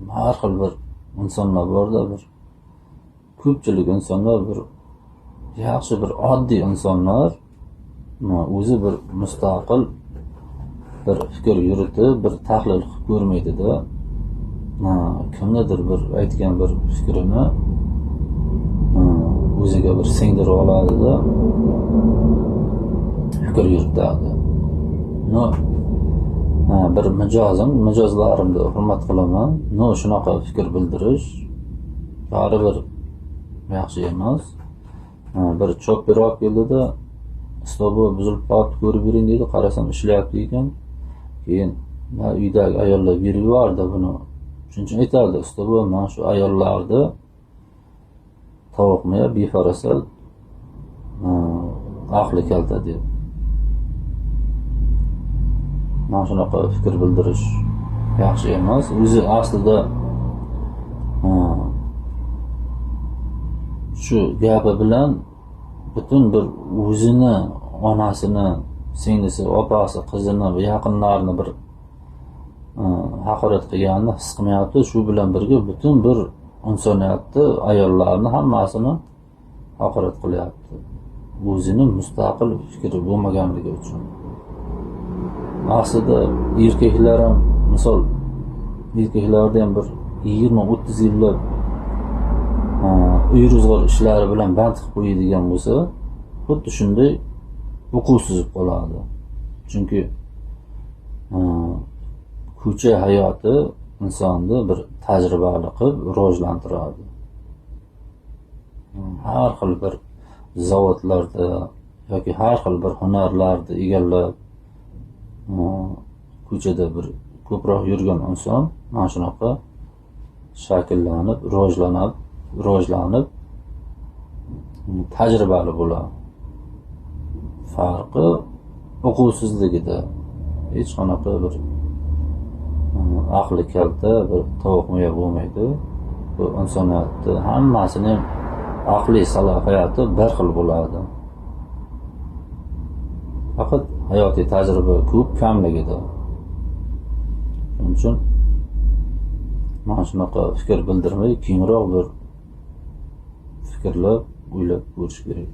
Har xil bir insonlar borda, bir ko'pchilik insonlar bir yaxshi bir oddiy insonlar o'zi bir mustaqil bir fikr yuritib, bir tahlil qilib ko'rmaydida. Kimnidir bir aytgan bir fikrini o'ziga bir singdirib oladida fikr yuritadi. No, bir mijozim, mijozlarimni hurmat qilaman. No, shunaqa fikr bildirish baribir yaxshi emas. Bir chopper olib keldida, "Ustoz, buzilib qolibdi, ko'rib bering", deydi. Qarasam, ishlayapti ekan. Keyin uydagi ayollar berib yubordi buni. Shuning uchun aytardi, "Ustoz, mana shu ayollarni tovuqmi befarosat, aqli kalta", deb. Mana shunaqa fikr bildirish yaxshi emas. O'zi aslida shu gapi bilan butun bir o'zini, onasini, singlisi, opasi, qizini va yaqinlarini bir haqorat qilganini his qilmayapti. Shu bilan birga butun bir insoniyatni, ayollarni hammasini haqorat qilyapti. O'zini mustaqil fikri bo'lmaganligi uchun. Aslida erkaklar ham, misol, erkaklarda ham bir 20-30 yillab uy ro'zg'or ishlari bilan band qilib qo'yadigan bo'lsa, xuddi shunday uquvsiz bo'lib qoladi. Chunki ko'cha hayoti insonni bir tajribali qilib rivojlantiradi. Har xil bir zavodlarda yoki har xil bir hunarlarni egallab ko'chada bir ko'proq yurgan inson mana shunaqa shakllanib, rivojlanib tajribali bo'ladi. Farqi uquvsizligida. Hech qanaqa bir aqli kalta bir tovuq miya bo'lmaydi. Bu insoniyatni hammasini ham aqliy salohiyati bir xil bo'ladi. Faqat hayotiy tajriba ko'p kamligida. Shuning uchun mana shunaqa fikr bildirmay, kengroq bir fikrlab, o'ylab ko'rish kerak.